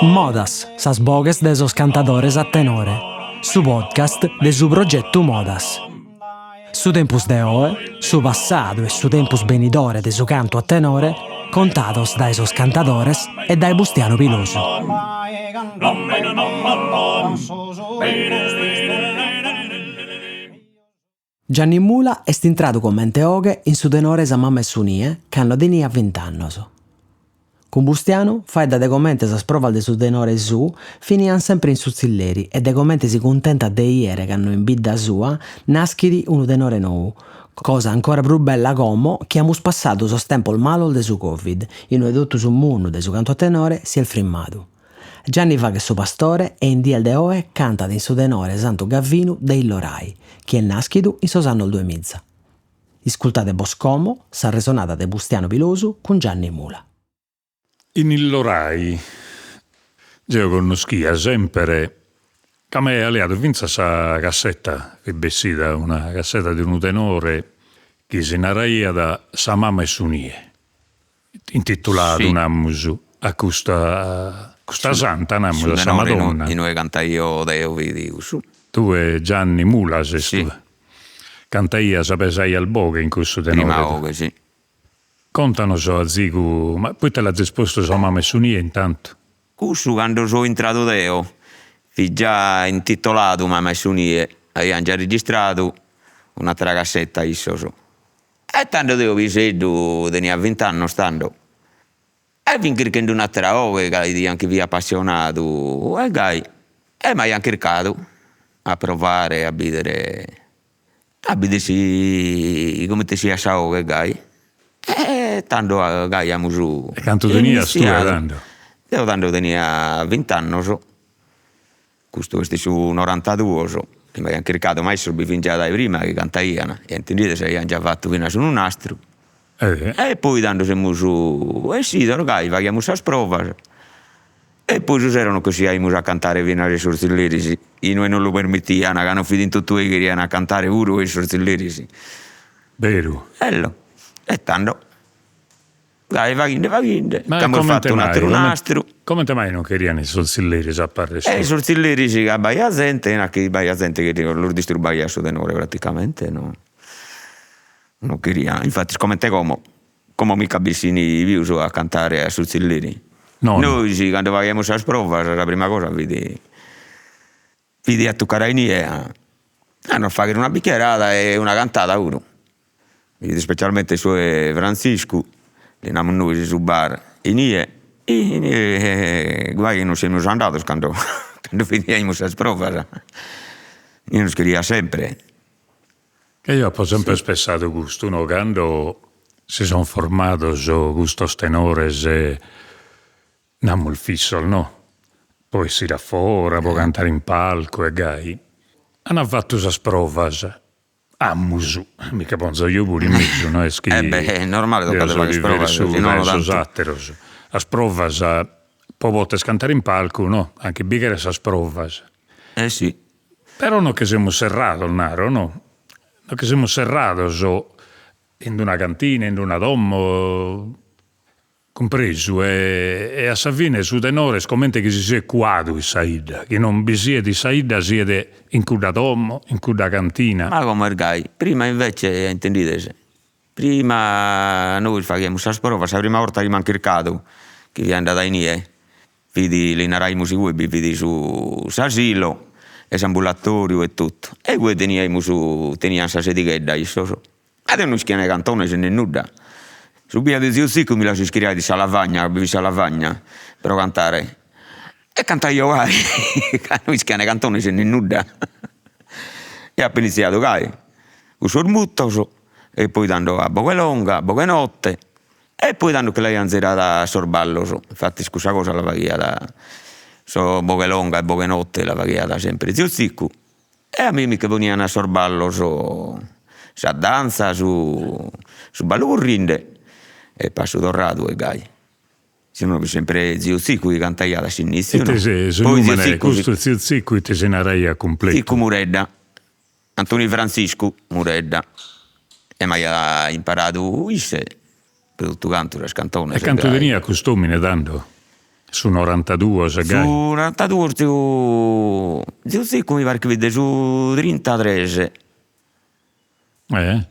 Modas, sas boghes de sos cantadores a tenore, su podcast de su progetu Modas. Su tempus de oe, su passadu e su tempus benidore de su cantu a tenore contados dae sos cantadores e dae Bustianu Pilosu. Gianni Mula est intradu comente 'oghe in su tenore Sa mama 'e su nie cando teniat vint'annos. Cun Bustianu faeddat de comente sas provas de su tenore suu finiant semper in su tzilleri e de comente si cuntentat de 'iere cando in bidda sua naschit unu tenore nou, cosa ancora prus bella como chi amus passadu sos tempos malos de su Covid, inue totu su mundu de su cantu a tenore si est frimmadu. Gianni faghet su pastore e in dies de oe cantat in su tenore Santu Gavinu de Illorai, chi est nàschidu in sos annos duemiza. Iscultade bos como s'arresonada de Bustianu Pilosu cun Gianni Mula. In Illorai jeo connoschia semper ca m'aia leadu fintzas sa cassetta, fit bessida una cassetta de unu tenore chi si naraiat Sa mama 'e su nie Intituladu namus a custa custa santa namus a sa Madonna. Inue cantaio deo fit cussu. Tue Gianni Mula ses tue. Cantaias, pesaias boghe in cussu tenore. Prima 'oghe si. Contanos azigu, ma poite l'azis postu sa mama 'e su nie intantu? Cussu cando so intradu deo fit già intitoladu Mama 'e su nie, aian già registradu un'atera cassetta issos E tando deo piseddu, tenia vint'annos tando, e fin chirchende un'atera 'oghe ca 'idian chi fia appassionadu e gai, e m'aian chircadu a provare a bidere a bider si comente 'essiat sa 'oghe gai, e tando gai amus E cantu tenias tue tando? Deo tando tenia vint'annos Custu est su norantaduos chi m'aiant chircadu, ma issos bi fin già dae prima chi cantaian, ja intendides, aian già fatu finas unu nastru. E poi tando semus essidos gai, faghiamus sas provas e poi su sero nos ch'essiaimus a cantare finas in sos zilleris, inue nos lu permitian, ca non fit in totue chi cherian a cantare puru in sos zilleris. Beru. Ello, e tando Gai faghinde faghinde, ch'amus fatu un'ateru nastru. Comente mai non cherian in sos zilleris a parrer sou? E in sos zilleris ca b'aiat zente, nachi b'aiat zente chi los disturbaiat su tenore praticamente, no non cherian, infattis comente como, como mica b'essin pius a cantare a su zilleri. Nois cando faghiamus sas provas sa prima cosa fit fit a tuccare a inie a nos faghere una bicchierada e una cantada puru, ispecialmente su 'e Franziscu, li namus nois su bar, inie, inie guai chi non semus andados cando cando finiaimus sas provas, inie nos cheriat sempre. E eo apo sempre pessadu custu, no, cando si son formados custos tenores Namus fissos no, po essire a fora, po cantare in palcu e gai. An fatu sas provas, amus, mi che ponzo jeo puru in mesu, no est chi Eh beh, est normale tocat de fagher provas, si no sos ateros. Sas provas po poter cantare in palcu, no, anchi bi cheret sas provas. Eh si. Però no che semus serrados, naro, no, no che semus serrados in d'una cantina, in d'una domo Cumpresu, e a sa fine su tenore est comente chi si siet cuadu in sa 'idda, chi non bi siet in sa 'idda siet in cudda domo, in cudda cantina. Ma como est gai, prima invece, a intendides, prima nois faghiamus sas provas, sa prima 'orta chi m'an chircadu, chi fia andadu a inie, fit, li naraimus igue bi fit su s'asilo e s'ambulatoriu e totu, e igue teniaimus tenian sa sedighedda issos Ma deo no ischia ne cantones ne nudda. Su biadu 'e ziu Zicu mi las iscriaiat in sa lavagna, ca bi fit sa lavagna pro cantare, e cantaio gai, ca no ischia ne cantones ne nudda. E apo iniziadu gai, cun sos mutos e poi tando a boghe longa, a boghe notte, e poi tando che l'aian zirada a sos ballos, infattis cussa cosa la faghiat so boghe longa e boghe notte la faghiat sempre ziu Zicu E a mie mi che ponian sos ballos, sa danza, su su ballu currinde e passu torradu e gai. Si no fit sempre ziu Zicu chi cantaiat a s'iniziu no. Ite su numene, custu ziu Zicu ite si naraiat cumpletu? Zicu Muredda, Antoni Franziscu Muredda, e m'aiat imparadu isse. Pro totu cantu sas cantones. E cantu teniat cust'omine tando? Su norantaduos e gai? Su norantaduos ziu ziu Zicu mi paret chi fit de su trintatres. Eh?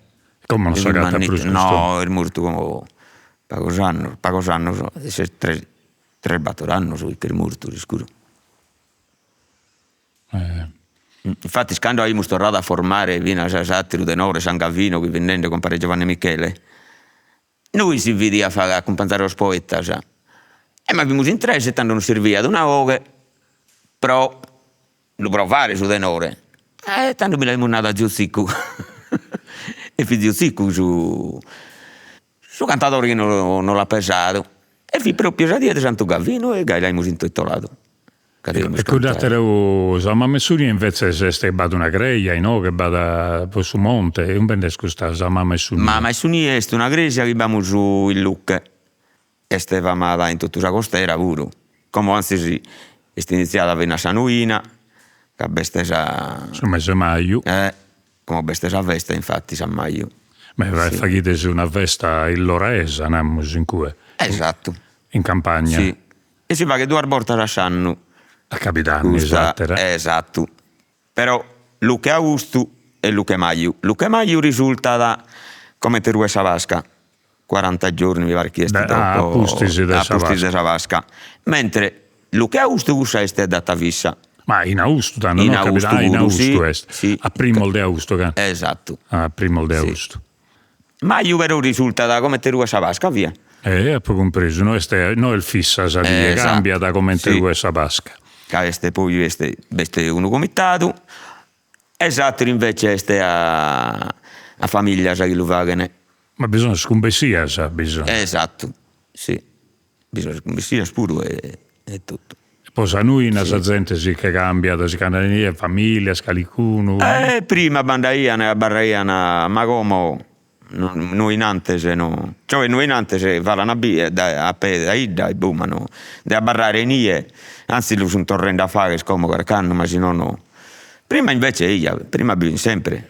Como non s'agatat prus custu? No, est mortu como pagos annos, pagos annos, tres tres battor annos chi ch'est mortu sicuru. Infatis cando aimus torradu a formare finas s'atteru tenore San Gavino chi fit nende compare Giovanni Michele, nois si fit a fagher acumpanzare sos poetas e ma fimus in tres e tando nos serviat una 'oghe pro lu provare su tenore e tando bi l'aimus nadu a ziu Zicu e fit ziu Zicu su su cantadore chi nos l'at pesadu e fit propriu sa die de Santu Gavinu e gai l'aimus intitoladu. E cudd'ateru, sa mama 'e su nie invetzes est b'at una creja inoghe, b'at pro su monte, e umbe nd'est custa sa mama 'e su nie? Mama 'e su nie est una cresia chi b'amus in Luche, est famada in totu sa costera puru, como antzis est iniziada finas sa noina, ca b'est sa. Su mese 'e maju. Como b'est sa festa infatis a maju. Beh, faghides una festa illoraesa, namus, in cue. Esattu. In campagna. Si, e si faghet duas bortas a s'annu. A cabidanni s'atera. Esattu. Però Luche austu e Luche maju. Luche maju risultat comente ruet sa Pasca, quaranta giorni mi paret chi est dopo. A pustis de sa Pasca. A pustis de sa Pasca. Mentre Luche austu cussa est data fissa. Ma in austu tando, no? In austu Ah, in puru, austu si, est. si. A primos de austu ca. Esattu. A primos de Si. austu. Maju però risultat comente ruet sa Pasca, via. Eh, apo cumpresu, no est no est fissa sa die, Esattu, cambiat comente si. ruet sa Pasca. Ca est poi est b'est unu comitadu e s'atteru invece est a a familias chi lu faghen. Ma bi sun sas cumbessias, bi sun. Esattu, si. Bi sun sas cumbessias puru e e totu. E po sa nuina sa zente si che cambiat, si ch'andat inie, familias, calicunu. E prima b'andaian e abarraian, ma como no in antes no, cioè no in antes falan a bia dae a pè dae 'idda e boh ma no de abarrare inie, anzis lu sun torrende a fagher como carchi annu, ma si no no. Prima invece eja, prima bi fin sempre.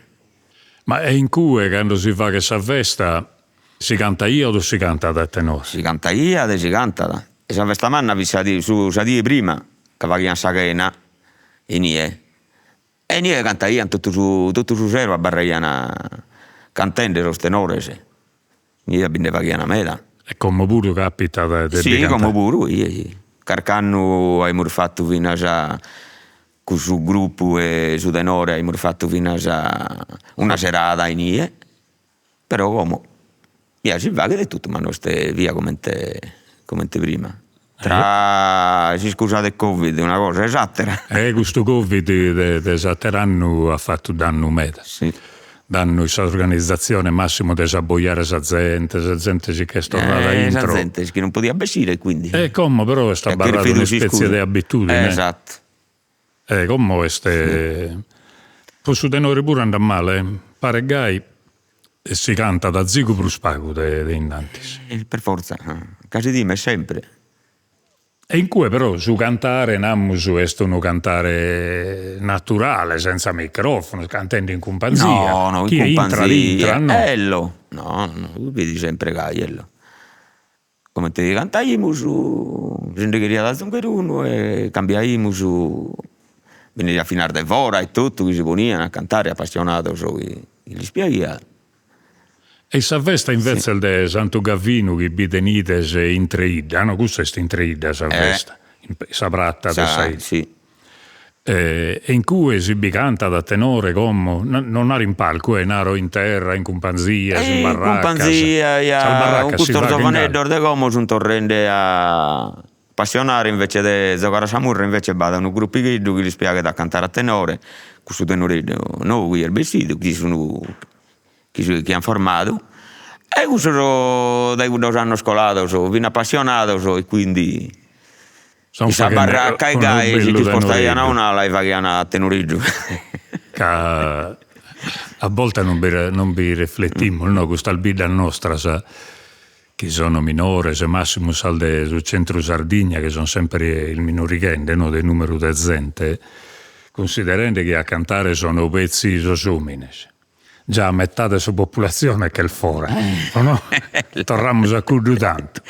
Ma e in cue cando si faghet sa festa si cantaiat o si cantat a tenore? Si cantaiat e si cantat. E sa festa manna fit sa die su sa die prima ca faghian sa chena inie e inie cantaian totu su totu su sero abarraian cantende sos tenores, inie bi nde faghian meda. E como puru capitat de bi cantare? Si como puru, carchi annu aimus fatu finas Cun su grupu 'e su tenore aimus fatu finas una serada inie, però como ja si faghet e totu ma no est via comente comente prima, tra s'iscusa de covid una cosa e s'atera. E custu covid de de s'ater'annu at fatu dannu meda, dannu in s'organizatzione massimu de s'abbojare sa zente, sa zente si ch'est torrada intro. Sa zente chi non podiat bessire e quindi. E como però est abarrada un'ispetzie de abitudine. Esatto. E como est pro su tenore puru andat male, paret gai e si cantat azigu prus pagu de innantis. Per fortza, ca si timet sempre. E in cue però su cantare, namus, est unu cantare naturale, senza microfonos, cantende in cumpanzia. No, no, in Chie intrat intrat, no? Ello, no, no, fit sempre gai, ello. Comente cantaimus si nde cheriat azungher unu e cambiaimus, beniat finas de fora e totu chi si ponian a cantare appassionados chi lis piaghiat. E sa festa invetzes de Santu Gavinu chi bi tenides intre 'idda, no, cussa est intre 'idda sa festa, in sa prata de sa 'idda. Si. E in cue si bi cantat a tenore como, non naro in palcu eh, naro in terra, in cumpanzias, in barracas. In cumpanzia, ja, Sas barracas si custos faghen galu. giovaneddos de como sun torrende a appassionare invece de zogare a sa murra, invece b'at unu gruppigheddu chi lis piaghet a cantare a tenore, cussu tenoreddu nou chi est bessidu, chi sun chi chi an formadu, e cussos dae cuddos annos colados fin appassionados e quindi Son in sa faghende barracca e unu gai si bellu ch'ispostaian a tenoreddu. un'ala e faghian a tenoreddu. Ca a boltas non bi non bi refletimus no, custas biddas nostras chi sono minores, massimu sas de su centru Sardigna chi son sempre isminorighende no de numeru de zente, cunsiderende chi a cantare sono petzi sos omines. Già metade 'e sa populatzione ch'est fora, o no? Torramus a cuddu tantu.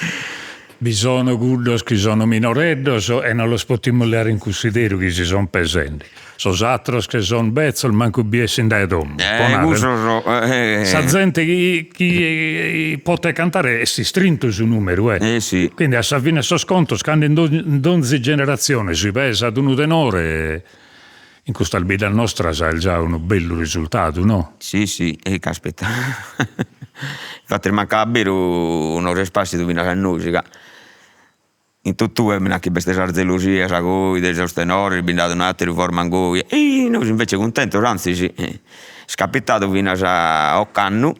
Bi sono cuddos chi sono minoreddos e non los potimus leare in cunsideru chi si son pesende. Sos atteros che son betzos mancu bi essin dae domo, po narrer. Sa zente chi chi potet cantare est istrintu su numeru eh. Quindi a sa fine 'e sos contos cando in donzi generatzione si pesat unu tenore In custas biddas nostras est già unu bellu risultadu, no? Si, si, e caspita. Infattis mancai aberu nos est passidu finas a nois ca in totue mi nachi b'est sa zelosias goi de sos tenores, bi nd'at un'atteru forman goi, e nois invece cuntentos, anzis est capitadu finas ocannu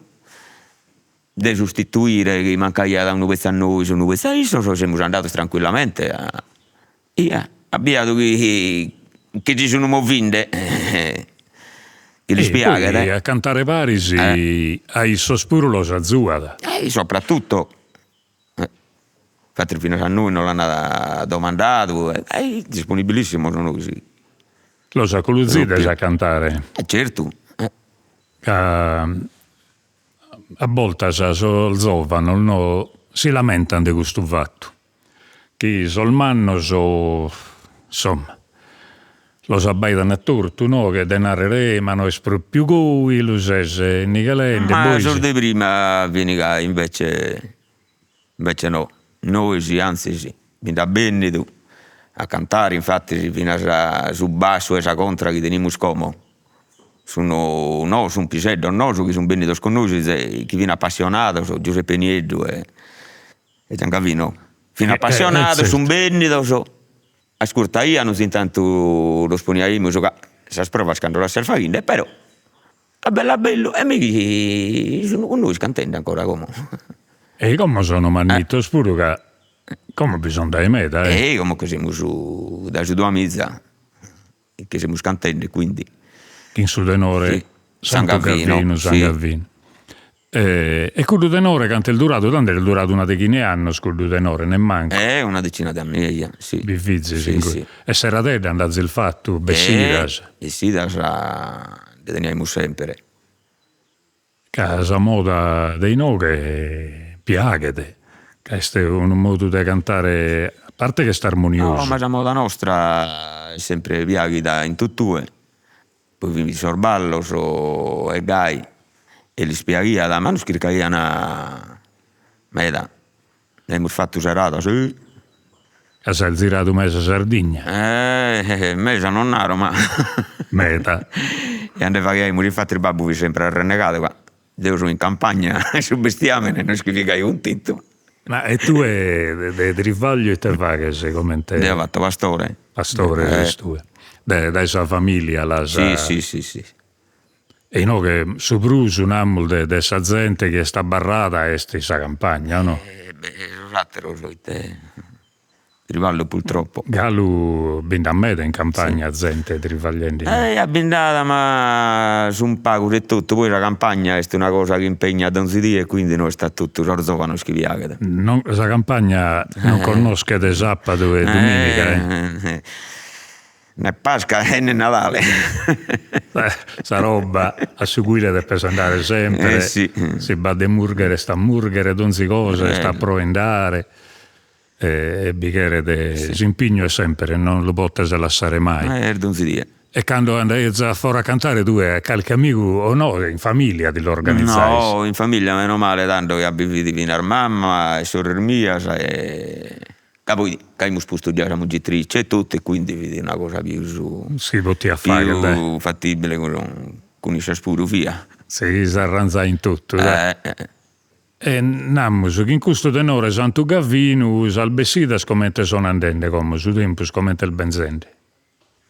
de sostituire chi mancaiat unu pezzu a nois unu pezzu a issos e semus andados tranquillamente a Ia, at biadu chi chi si sun movinde, chi lis piaghet. E poi a cantare paris a issos puru los azuat. E soprattutto, infattis finas a nois nos l'an domandadu e disponibilissimos nois. Los aculuzides a cantare. E certu. Ca a boltas sos zovanos no si lamentan de custu fatu chi sos mannos, insomma, los abbaidan a tortu, no, che de narrer, eh ma no est propriu goi, lu ses nighelende, Ma sos de prima fin gai, invece invece no, nois anzis bi nd'at bennidu a cantare, infattis finas su bassu e sa contra chi tenimus como sun no sun piseddos noos chi sun bennidos cun nois chi fin appassionados, Giuseppe Nieddu e E Giangavino fin appassionados, sun bennidos, ascurtaian intantu los poniaimus ca sas provas cando las ses faghende, però a bellu a bellu e mi chi sun cun nois cantende ancora como. E como sono mannitos puru ca como bi sun dae meda eh. E como che semus dae su duamiza chi semus cantende quindi. Chin su tenore Santu Gavinu San Gavinu. E cuddu tenore cantu est duradu, tando est duradu una deghina 'e annos cuddu tenore, nemmancu. Eh una decina de annos eja, si. Bi fizis in cuddu. E seradedda nd'azis fatu, bessidas. Bessidas nde teniaimus sempre. Ca sa moda de inoghe piaghet, ca est unu modu de cantare, a parte chi est armoniosu. No, ma sa moda nostra est sempre piaghida in totue, poi fin sos ballos e gai, e lis piaghiat, ma nos chircaian meda Nd'aimus fatu seradas eh. Ca s'as ziradu mesa Sardigna. Eh mesa non naro ma Meda. E nde faghiaimus, infattis babbu fit sempre arrennegadu ca deo so in campagna e su bestiamene no est chi fit gai cuntentu. Ma e tue de trivagliu ite faghes comente. Deo fatto pastore. Pastore ses tue. Dae sa familia l'as. Si si si si. E inoghe su prus namus de de sa zente chi est abarrada est in sa campagna o no? E beh sos atteros ite trivallu purtroppo. Galu bi nd'at meda in campagna zente trivagliende. Eh bi nd'at ma sun pagos e totu, poi sa campagna est una cosa chi impegnat donzi die e quindi no est a totu sos zovanos chi piaghet. Non sa campagna non connoschet sapadu e duminiga eh. Ne Pasca e ne Nadale. Sa roba a su cuile depes andare sempre, eh sì. si b'at de murghere est a murghere, donzi cosa est a proendare e bi cheret sì. S'impignu est sempre, non lu potes lassare mai. Est donzi die. E cando andaias a fora a cantare tue calchi amigu o no, in familia ti l'organizais? No, in familia meno male tando ca bi fit finas mamma e sorres mias e Ca poi c'aimus postu già sa mungitrice e totu e quindi fit una cosa pius Si potiat fagher dai. Pius fattibile cun cun issas puru fia. Si s'arranzain totu dai. E namus chi in custu tenore Santu Gavinu sas bessidas comente son andende como, su tempus comente est benzende?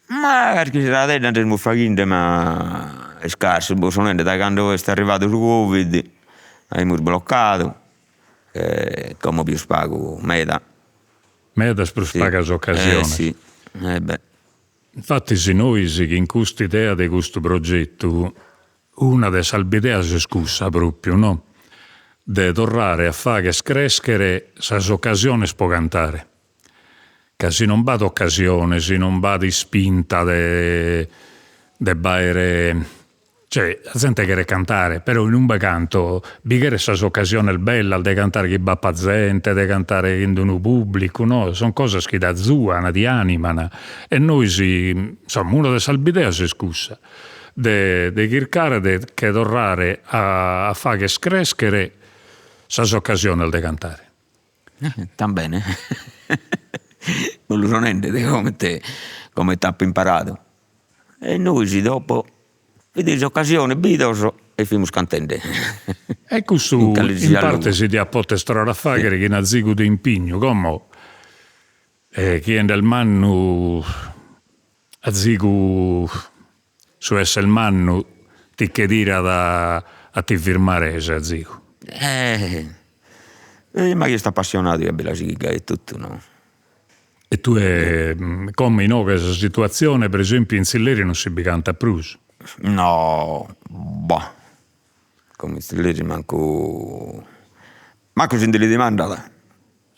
Ma carchi seradedda nde semus faghende ma est scarsu, boh so nende dae cando est arrivadu su covid aimus bloccadu e como pius pagu meda. Medas prus pagas ocasiones. Eh si, eh bè. Infattis nois chin custa idea de custu progetu una de sas bideas est cussa propriu no, de torrare a fagher creschere sas ocasiones pro cantare Ca si non b'at ocasione, si non b'at ispinta de de b'aere. Cioè, sa zente cheret cantare, però in umbe canto bi cheret sas ocasiones bellas de cantare chi b'apat zente, de cantare in d'unu pubblicu, no, sun cosas chi t'azuan, ti animan e nois, insomma, una de sas bideas est cussa, de de chircare de che torrare a fagher creschere sas ocasiones de cantare. Tambene, bos lu so nende deo comente comente apo imparadu E nois dopo fit s'occasione bidos e fimus cantende. E cussu in parte si diat poter torrare a fagher chin azigu de impignu, como chie nd'est mannu azigu su esser mannu ti che tirat a ti firmare azigu. Ma chie est appassionadu ja bi la sighit gai etotu no E tue como inoghe sa situatzione per esempiu in tzilleri non si bi cantat prus? No, boh, como in tzilleri mancu mancu si nde li dimandat.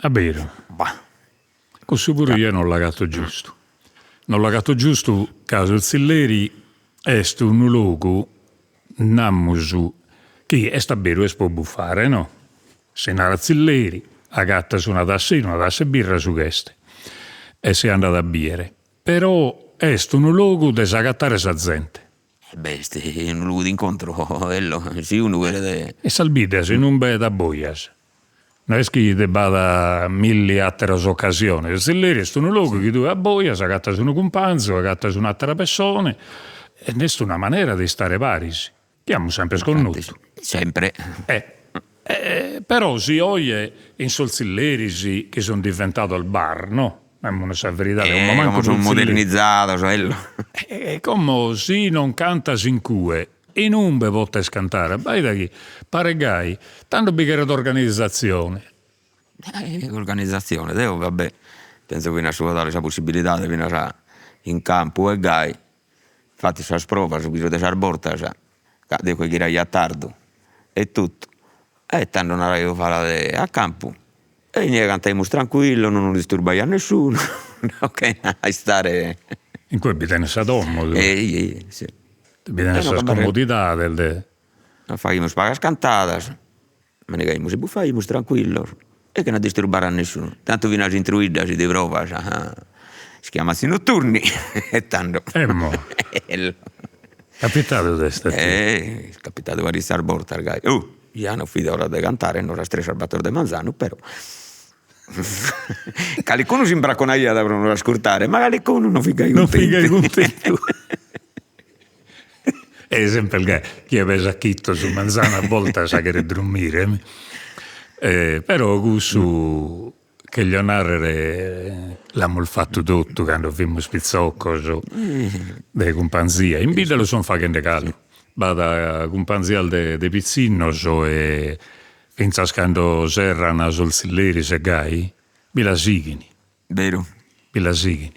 A beru? Bah. Cussu puru jeo non l'agato giustu. Non l'agato giustu ca su tzilleri est unu logu, namus, chi est a beru est po bufare no Si narat tzilleri, agatas una tassina, una tassa 'e birra su ch'est e si andat a biere, però est unu logu de s'agatare sa zente. E beh est unu logu de incontru, ello, si unu cheret. In sas biddas in umbe t'abbojas, no est chi b'at milli atteras ocasiones, su tzilleri est unu logu chi tue abbojas, agatas unu cumpanzu, agatas un'attera pessone e est una manera de istare paris. Chi amus sempre connotu. Sempre. Eh, però si oje in sos tzilleris chi sun diventados bar, no? Namus sa veridade, como mancu como sun modernizados, ello. E como si non cantas in cue, in umbe potes cantare? Abbaida chi paret gai, tando bi cheret organizatzione. Organizatzione, deo va bè, tenzo finas su 'odale sa possibilidade finas in campu e gai Infati sas provas su pius de sas bortas, ca deo che ghiraia tardu e totu, e tando naraio falade a campu e inie cantaimus trancuillos, non nos disturbaiat nessunu, no chena istare. In cue bi tenes sa domo tue. E si. Bi tenes sas comodidades de. Faghimus pagas cantadas Manigaimus e bufaimus trancuillos e chena disturbare a nessunu, tantu finas intro 'idda si ti provas si chiamat i notturni e tando. Emmo. Capitadu t'est a tie? Eh est capitadu parizzas bortas gai, oh ja non fit ora de cantare, no sas tres sas battor de manzanu però calicunu s'imbraconaiat pro nos ascurtare, ma calicunu non fit gai cuntentu. Non fit gai cuntentu E semper gai, chie pesat chito su manzanu a bortas cheret drommire, però cussu cheglio narrer l'amus fatu totu cando fimus pitzocos de cumpanzia, in bidda lu sun faghende galu, b'at cumpanzias de pitzinnos e finzas cando serran sos tzilleris e gai bi la sighin. Beru. Bi la sighin.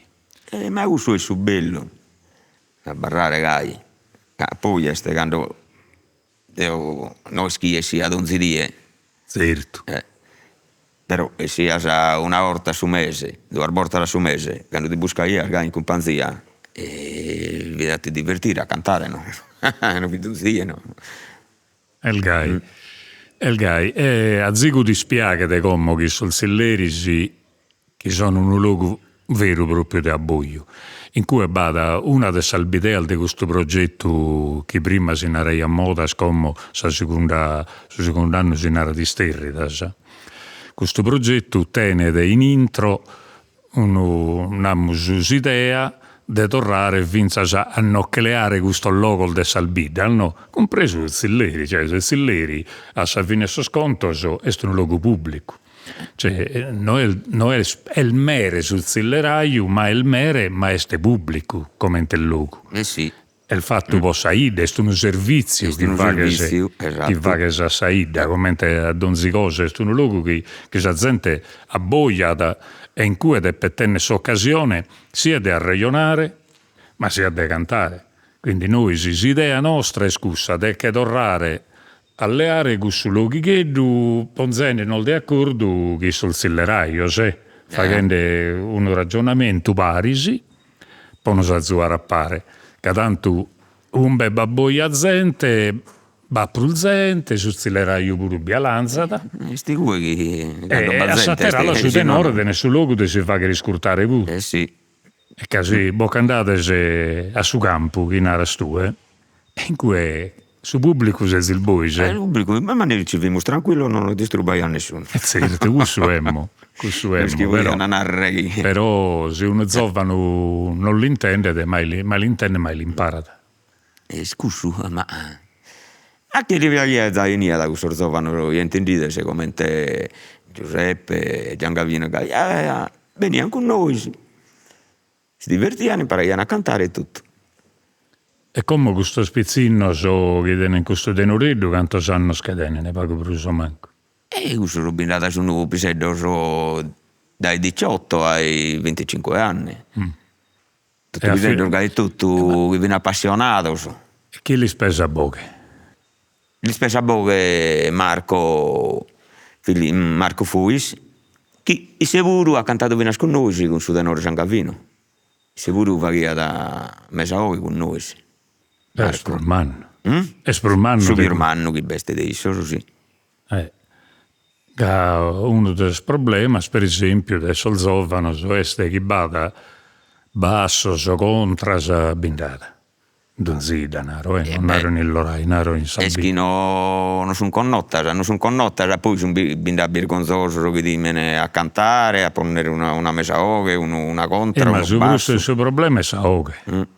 Ma cussu est su bellu Abarrare gai, ca poi est cando deo no est chi 'essia donzi die. Zertu. Però 'essias una 'orta a su mese, duas bortas a su mese, cando ti buscaias gai in cumpanzia fit a ti divertire, a cantare no, non fit donzi die no. Est gai, est gai. E azigu dispiaghet como chi sos tzilleris, chi sono unu logu veru propriu de abboju, in cue b'at una de sas bideas de custu progetu chi prima si naraiat Modas, como sa segunda su segundu annu si narat Isterridas. Custu progetu tenet in intro unu, namus, s'idea de torrare fintzas a no che leare custos logos de sas biddas, no, cumpresu su tzilleri, cioè su tzilleri a sa fine 'e sos contos est unu logu pubblicu, cioè no est no est est mere su tzilleraju ma est mere ma est pubblicu comente logu. Eh si Est fatu po sa 'idda, est unu servìtziu chi faghes chi faghes a sa 'idda, comente a donzi cosa, est unu logu chi chi sa zente abbojat e in cue depet tenner s'occasione siat de arrejonare ma siat de cantare. Quindi nois s'idea nostra est cussa de che torrare a leare cussu loghigheddu ponzendenos de acordu chin sos tzillerajos e faghende unu ragionamentu paris po nos azuare a pare, ca tantu. Umbe b'at boia zente, b'at prus zente, su tzilleraju puru bi 'alanzat. Est igue chi cando b'at zente. E a s'atera ala su tenore tenet su logu de si fagher iscurtare puru. Eh si. E ca si bo ch'andades a su campu chi naras tue, e in cue su pubblicu sezis bois. Su pubblicu, ma nois ci fimus tranquillos, non nos disturbaiat nessunu. E zertu, cussu emmo, cussu emmo, però però si unu zovanu non l'intendet mai mai l'intendet mai l'imparat. Est cussu, ma a chie li piaghiat giai 'eniat a cussos zovanos, ja intendides comente Giuseppe, Giangavino gai, benian cun nois, si divertian, imparaian a cantare e totu. E como custos pitzinnos chi tenen custu tenoreddu cantos annos che tenen, pagu prus o mancu? E cussos bi nd'at sun piseddos dai diciotto ai venticinque anni. Totu piseddos gai totu chi fin appassionados. E chie lis pesat boghe? Lis pesat boghe Marco Marco Fois, chi isse puru at cantadu finas cun nois cun su tenore San Gavino, isse puru faghiat mesa 'oghe cun nois. Est prus mannu, est prus mannu. Su pius mannu chi b'est de issos si. Ca unu de sos problemas, per esempiu, de sos zovanos est chi b'at bassos, contras, bi nd'at, donzi 'idda naro eh, non naro in Illorai, naro in sa Est chi no non sun connotas, non sun connotas, poi sun bi nd'at birgonzosos chi timen a cantare, a ponnere una una mesa 'oghe, unu una contra, unu bassu. Ma su prus su problema est sa 'oghe.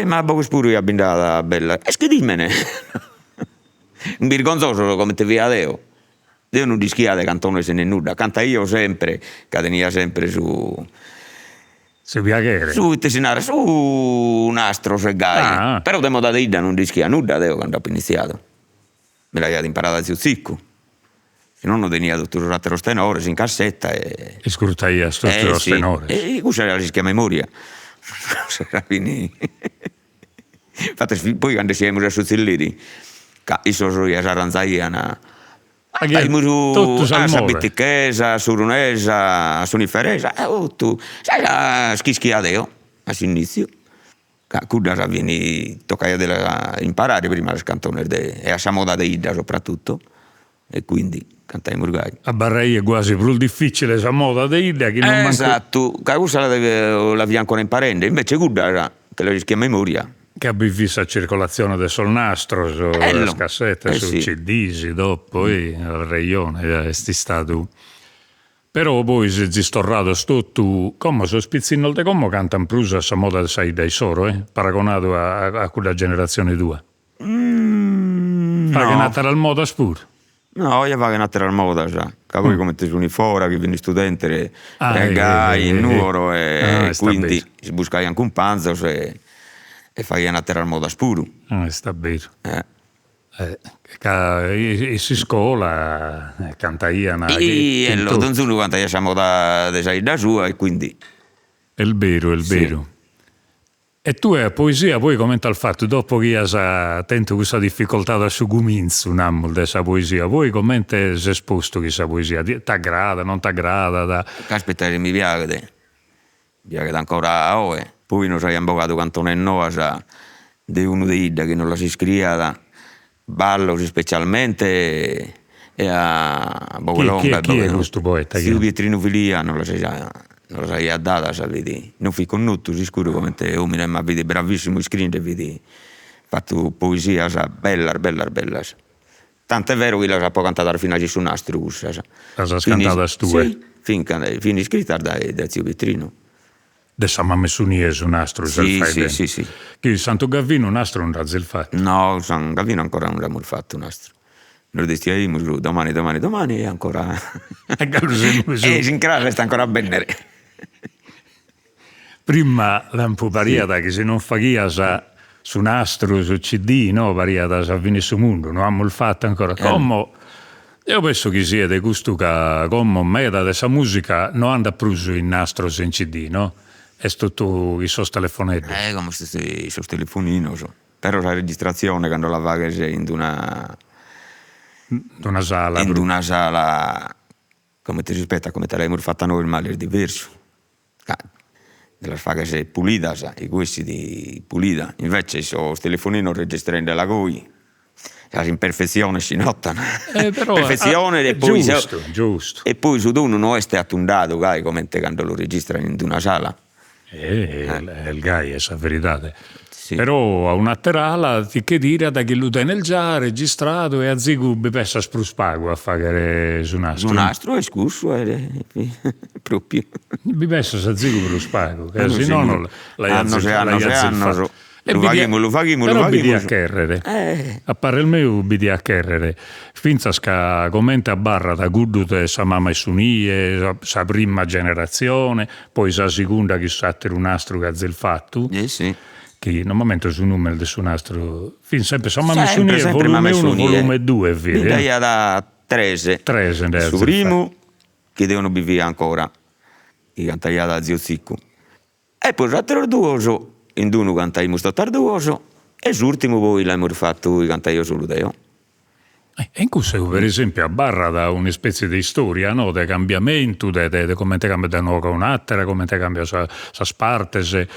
Ma boghes puru ja bi nd'at bella, est chi timen Birgonzosos comente fia deo, deo non nd'ischia de cantones ne nudda, cantaio sempre ca tenia sempre su Su piaghere. Su ite si narat, su nastros e gai, però de moda de 'idda non nd'ischia nudda deo cando apo iniziadu, mi l'aiat imparada tziu Ziccu, si no no tenia totu sos ateros tenores in cassetta e Iscurtaias totu sos tenores. E cussa ja l'ischia a memoria, cussa fin Infattis poi cando 'essiaimus a su zilleri, ca issos ja s'arranzaian, cantaimus a sa bittichesa, a s'orunesa, a s'oniferesa, totu, sas chi ischia deo a s'iniziu, ca cuddas fin, toccaiat de las imparare prima sas cantones de e a sa moda de 'idda soprattutto e quindi cantaimus gai. Abarraiat guasi prus difficile sa moda de 'idda chi non mancu. Esattu, ca cussa la la fia ancora imparende, invece cuddas che las ischia a memoria. Ca bi fit sa circolazione de sos nastros, sas cassetas, sos cds dopo, as rejone, est istadu. Però poi sezis torrados totu, como sos pitzinnos de como cantan prus a sa moda de sa 'idda issoro, eh, paragonadu a cudda generatzione tua. Faghen ateras modas puru? No, ja faghen ateras modas, ca poi comente sun fora chi fin istudentes e gai in Nuoro e quindi si buscaian cumpanzos e e faghian ateras modas puru. Ah est beru. Ca in s'iscola cantaian Ello, donzunu cantaiat sa moda de sa 'idda sua e quindi. Est beru est beru. E tue a poesia poi comente as fatu, dopo chi as tentu cussa dificoltade a su cumintzu, namus, de sa poesia, poi comente ses postu chin sa poesia, t'agradat, non t'agradat? Caspita si mi piaghet, mi piaghet ancora oe, poi nos aian bogadu cantones noas de unu de 'idda chi nos las iscriat, ballos ispecialmente e a boghe longa. Chie est custu poeta? Tziu Pietrinu Filia nos las nos las aiat dadas, fit, non fit connotu s'iscuru comente omine, ma fit bravissimu iscriende, fit fatu poesias bellas bellas bellas, tant'est vero chi las apo cantadas finas in su nastru cussas. Las as cantadas tue? Si, fin fin iscritas dae dae tziu Pietrinu. De sa mama 'e su nie su nastru ses faeddende. Si, si, si. Chi in Santu Gavinu nastru nd'azis fatu? No, San Gavinu ancora non nd'amus fatu nastru. Nos ditziaimus domani domani domani e ancora E galu semus. E s'incras est ancora a bennere. Prima lampu pariat chi si non faghias su nastru, su CD, no, pariat sa fine 'e su mundu, no amus fatu ancora. Como Deo penso chi siet custu ca como meda de sa musica no andat prus in nastros e in CD, no? Est totu in sos telefoneddos. Eh como est in sos telefoninos, però sa registratzione cando la faghes in d'una In d'una sala. In d'una sala comente si ispettat, comente l'aimus fata nois male est diversu. Ca. Ti las faghes pulidas, igue 'essit pulida, invece sos telefoninos registrendela goi, sas imperfetziones si notan, Eh però perfetziones e poi giustu giustu e poi su tonu no est atundadu gai comente cando lu registran in d'una sala. Eh est gai est sa veridade Però a un'atera ala ti che tirat chi lu tenes già registradu e azigu bi pessas prus pagu a fagher su nastru. Su nastru est cussu propriu. Bi pessas azigu prus pagu, ca si nono l'aias annos e annos e annos lu faghimus lu faghimus lu faghimus. Però bi diat cherrere, a parrer meu bi diat cherrere, fintzas ca comente abarrat cuddu de sa mama 'e su nie, sa prima generatzione, Poi sa segunda chi s'atteru nastru chi azis fattu, chi non m'ammento su numene de su nastru, fit sempre sa mama 'e su nie, volume unu, volume due fit. Bi nd'aiat tres. Tres nd'aiat. Su primu, chi deo non bi fia ancora, chi cantaiat ziu Ziccu, e poi sos atteros duos, in d'unu cantaimus totas duos, e s'urtimu poi l'amus fattu chi cantaio solu deo. E in cussu per esempiu abarrat un'ispetzie de istoria no, de cambiamentu, de de comente cambiat de una 'oghe a un'atera, comente cambiat sas partes,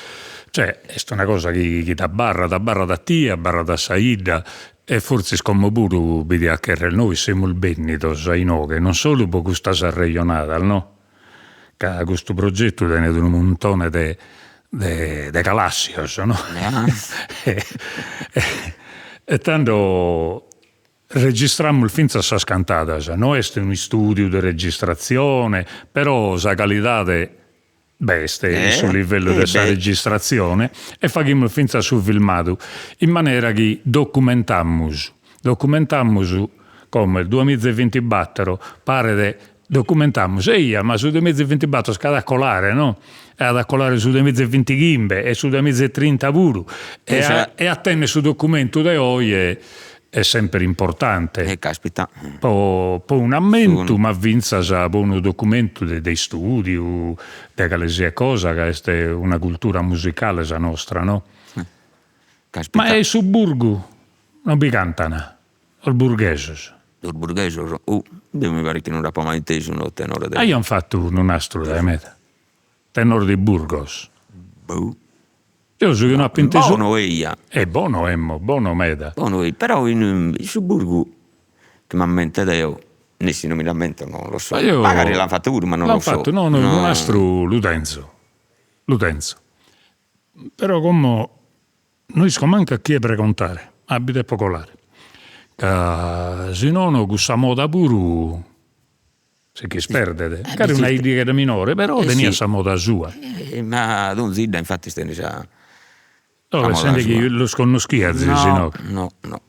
cioè est una cosa chi chi t'abarrat, abarrat a tie, abarrat a sa 'idda e fortzis como puru bi diat cherrer, nois semus bennidos a inoghe non solu pro custas arrejonadas no, ca custu progetu tenet unu muntone de de de calassios no e tando registramus finzas sas cantadas, no est unu istudiu de registratzione, però sa calidade b'est in su livellu de sa registratzione e faghimus finzas su filmadu in manera chi documentamus, documentamus como est duamiza e bintibattero paret Documentamus, eia, ma su duamiza e bintibator ch'at a colare, no? E at a colare su duamiza e bintighimbe e su duamiza e trinta puru. E a e a tenner su documentu de oje est semper importante. E caspita. Po po un'ammentu, ma fintzas po unu documentu de de istudiu, de cale siat cosa, ca est una cultura musicale sa nostra, no? Caspita. Ma e su burgu non bi cantan? Sos burghesos. Sos burghesos? Uh, deo mi paret chi non nd'apo mai intesu unu tenore de. Aian fatu unu nastru dae meda, tenor di Burgos. Boh. Deo su chi no apo intesu. Bono eia. E bono emmo, bono meda. Bono eia, però in su burgu, chi m'ammento deo, nessi non mi l'ammento, non lo so. Magari l'an fatu puru, ma non lo so. L'an fatu, no no, unu nastru lu tenzo, lu tenzo. Però como No isco mancu a chie pregontare, ma bi depo colare, ca si nono cussa moda puru si ch'isperdet, mancari una 'iddighedda minore, però teniat sa moda sua. Ma donzi 'idda infattis tenet sa No, pensende chi los connoschiazis inoghe. No, no,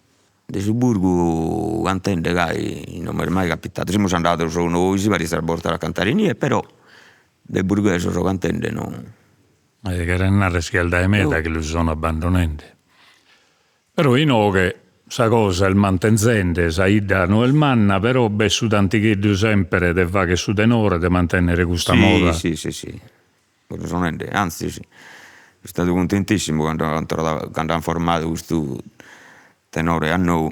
de su burgu cantende gai non m'est mai capitadu, semus andados nois paritzas bortas a cantare inie, però de burghesos cantende no E cheret narrer chi est dae meda chi lu sono abbandonende. Però inoghe sa cosa est mantenzende, sa 'idda no est manna, però b'est su tantigheddu sempre de fagher su tenore, de mantennere custa moda. Si si si, lu so nende, anzis so istadu cuntentissimu cando an torradu cando an formadu custu tenore a nou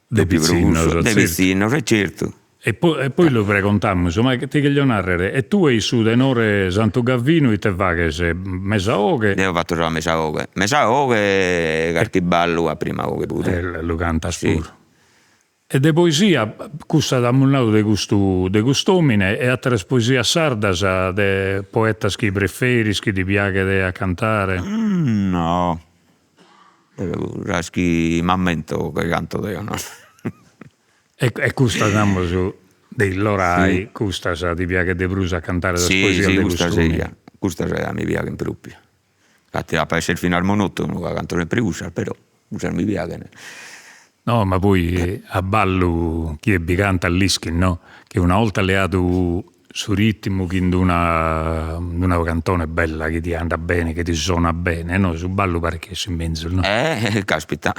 De pitzinnos, de pitzinnos, e certu. E poi e poi lu pregontamus, ma ti cheglio narrer, e tue in su tenore Santu Gavinu ite faghes, mesa 'oghe? Deo fatto sa mesa 'oghe, mesa 'oghe e carchi ballu a prima 'oghe puru. E lu cantas puru. E de poesia, cussa t'amus nadu de custu de cust'omine e atteras poesias sardas de poetas chi preferis, chi ti piaghet a cantare? No Sas chi m'ammento che canto deo no. E custas namus de Illorai, custas ti piaghet de prus a cantare sas poesias de cust'omine? Si, custas eja mi piaghen propriu, infati apo a esser finas monotonu ca canto sempre cussas, però cussas mi piaghen. No, ma poi a ballu chie bi cantat l'ischit no, chi una 'olta leadu su ritmu chin d'una una cantone bella chi ti andat bene, chi ti sonat bene, no, su ballu paret chi essit menzus no. Eh caspita,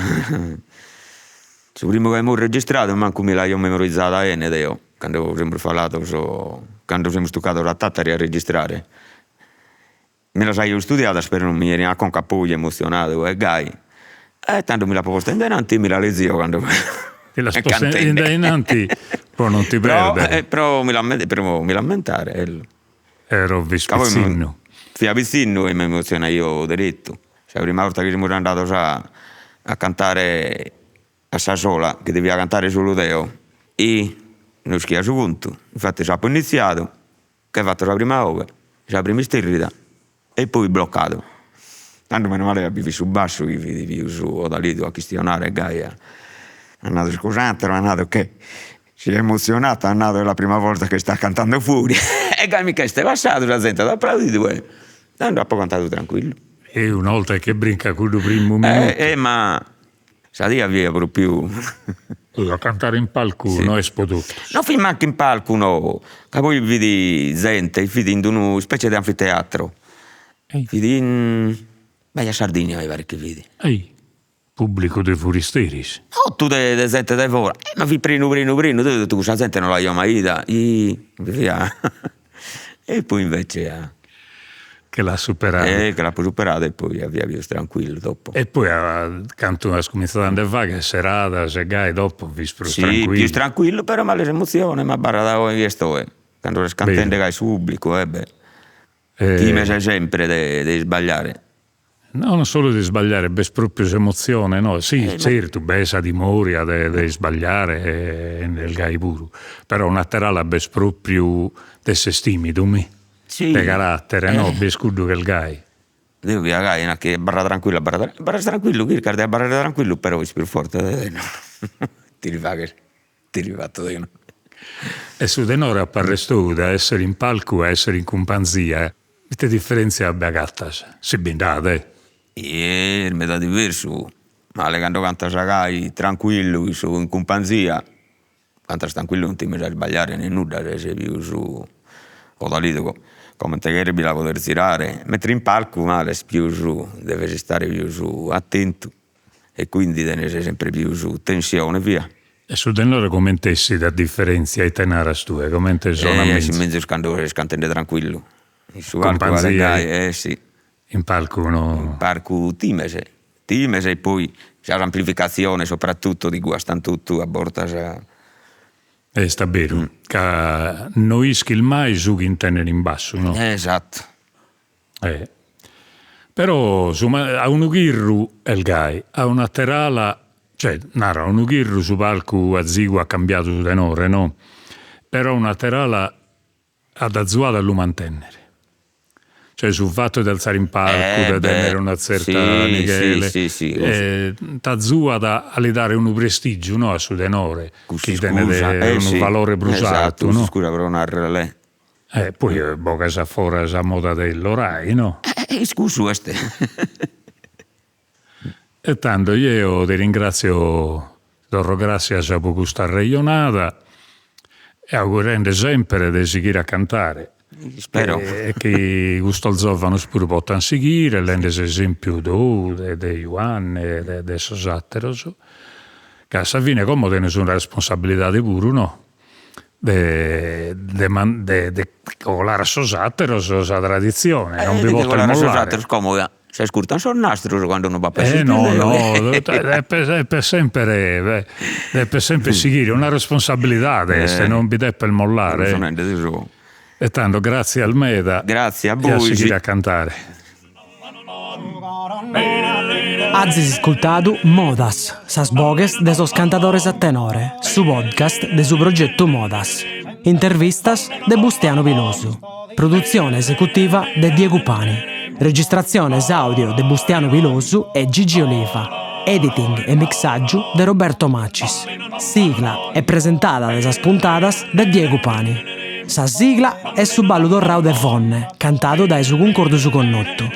su primu chi aimus registradu mancu mi l'aio memorizada 'ene deo, cando semus falados, cando semus tuccados a Tattari a registrare Mi las aio istudiadas però non mi 'eniat a conca poi emotzionadu e gai, e tando mi l'apo posta in dainanti e mi la lezio cando Ti l'as posta in dainanti pro non ti perdere. Pro mi pro mi l'ammentare, ello. Però fis pitzinnu. Fia pitzinnu e m'emozionaio derettu. Sa prima 'orta chi semus andados a a cantare a sa sola, chi devia cantare solu deo, ih no ischia su contu, infattis apo iniziadu, che fatto sa prima 'oghe, sa prima isterrida e poi bloccadu. Tando meno male ca bi fit su bassu chi fit pius odalidu a chistionare e gai at nadu iscusatemi at nadu che si è emozionato at nadu è la prima volta che sta cantando fuori e gai mi ch'est passadu sa zente at applaudidu e tando apo cantadu tranquillu. E una 'olta che brincat cuddu primu minutu. Eh ma sa die fia propriu A cantare in palcu no est po totus. No fit mancu in palcu no, ca poi fit zente, fit in d'unu ispecie de anfiteatro, fit in Baia Sardinia mi paret chi fit. Ei, pubblicu de furisteris. Totu de zente de fora, ma fit prenu prenu prenu, deo totu cussa zente no l'aio mai 'ida, fia e poi invece a Che l'as superadu. Eh che l'apo superadu e poi ja fia pius tranquillu dopo. E poi cantu as cuminzadu a nde fagher seradas e gai dopo fis prus tranquillu. Si pius tranquillu però male s'emozione m'abarrat oe chi est oe, cando ses cantende gai su pubblicu e beh times sempre de de isbagliare. No, non solu de isbagliare, b'est propriu s'emotzione, no, si, certu, b'est sa timoria de de isbagliare e est gai puru, però un'ater'ala b'est propriu de esser timidu, mi, de carattere, no, b'est cuddu ch'est gai. Deo fia gai, nachi abarra tranquillu, abarra abarras tranquillu, chircas de abarrare tranquillu, però est pius forte de te, no, ti li faghes ti li fatto deo. E su tenore a parrer tou de essere in palcu a essere in cumpanzia, ite differentzia bi agatas, si bi nd'at eh? Est meda diversu, male cando cantas gai tranquillu in su in cumpanzia, cantas tranquillu non times a isbagliare ne nudda, ses pius odalidu, comente cheres bi la podes zirare, mentre in palcu male est pius, deves istare pius attentu e quindi tenes sempre pius tensione via. E su tenore comente essit a differentzia, ite naras tue, comente sonat menzus? Essit menzus cando ses cantende tranquillu, in su palcu paret gai, eh si. In palcu no. In palcu times, times e poi sas amplificatziones soprattutto ti guastan totu a bortas. Est a beru, ca no ischis mai su chi intenden in bassu, no? Esatto. Eh. Però su a unu chirru est gai, a un'ater'ala, cioè, naro, a unu chirru su palcu azigu at cambiadu su tenore, no? Però a un'ater'ala at azuadu a lu mantennere. Cioè su fatu de alzare in palcu, de tennere una zerta nighele, t'azuat a li dare unu prestigiu, no, a su tenore, chi tenet unu valore prus artu, no? Iscusa pro narrer E poi bogas a fora sa moda de Illorai, no? Eh, cussu est. E tando jeo ti ringrazio, ti torro grascias po custa arrejonada e augurende sempre de sighire a cantare. Ispero. E chi custos zovanos puru potan sighire lende s'esempiu tou, de de Juanne, de de sos atteros, ca a sa fine como tenes una responsabilidade puru, no? De de de de colare a sos atteros sa traditzione, non bi potes mollare. Sos atteros como s'ascurtan sos nastros cando no b'apo esser pius deo. Eh no no, depes depes sempre depes sempre sighire, una responsabilidade est, non bi depes mollare. E tando gratzias meda. Gratzie a bois. E a sighire a cantare. Azis iscultadu Modas, sas boghes de sos cantadores a tenore, su podcast de su progetu Modas. Intervistas de Bustianu Pilosu. Produtzione esecutiva de Diegu Pani. Registratziones àudio de Bustianu Pilosu e Gigi Oliva. Editing e mixàgiu de Roberto Macis. Sigla e presentada de sas puntadas de Diegu Pani. Sa sigla est su ballu torrau de Fonne, cantadu dae su Cuncordu Su Connotu.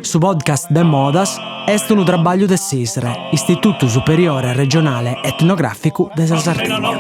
Su podcast de Modas est unu trabagliu de s'ISRE, Istitutu Superiore Regionale Etnogràficu de sa Sardigna.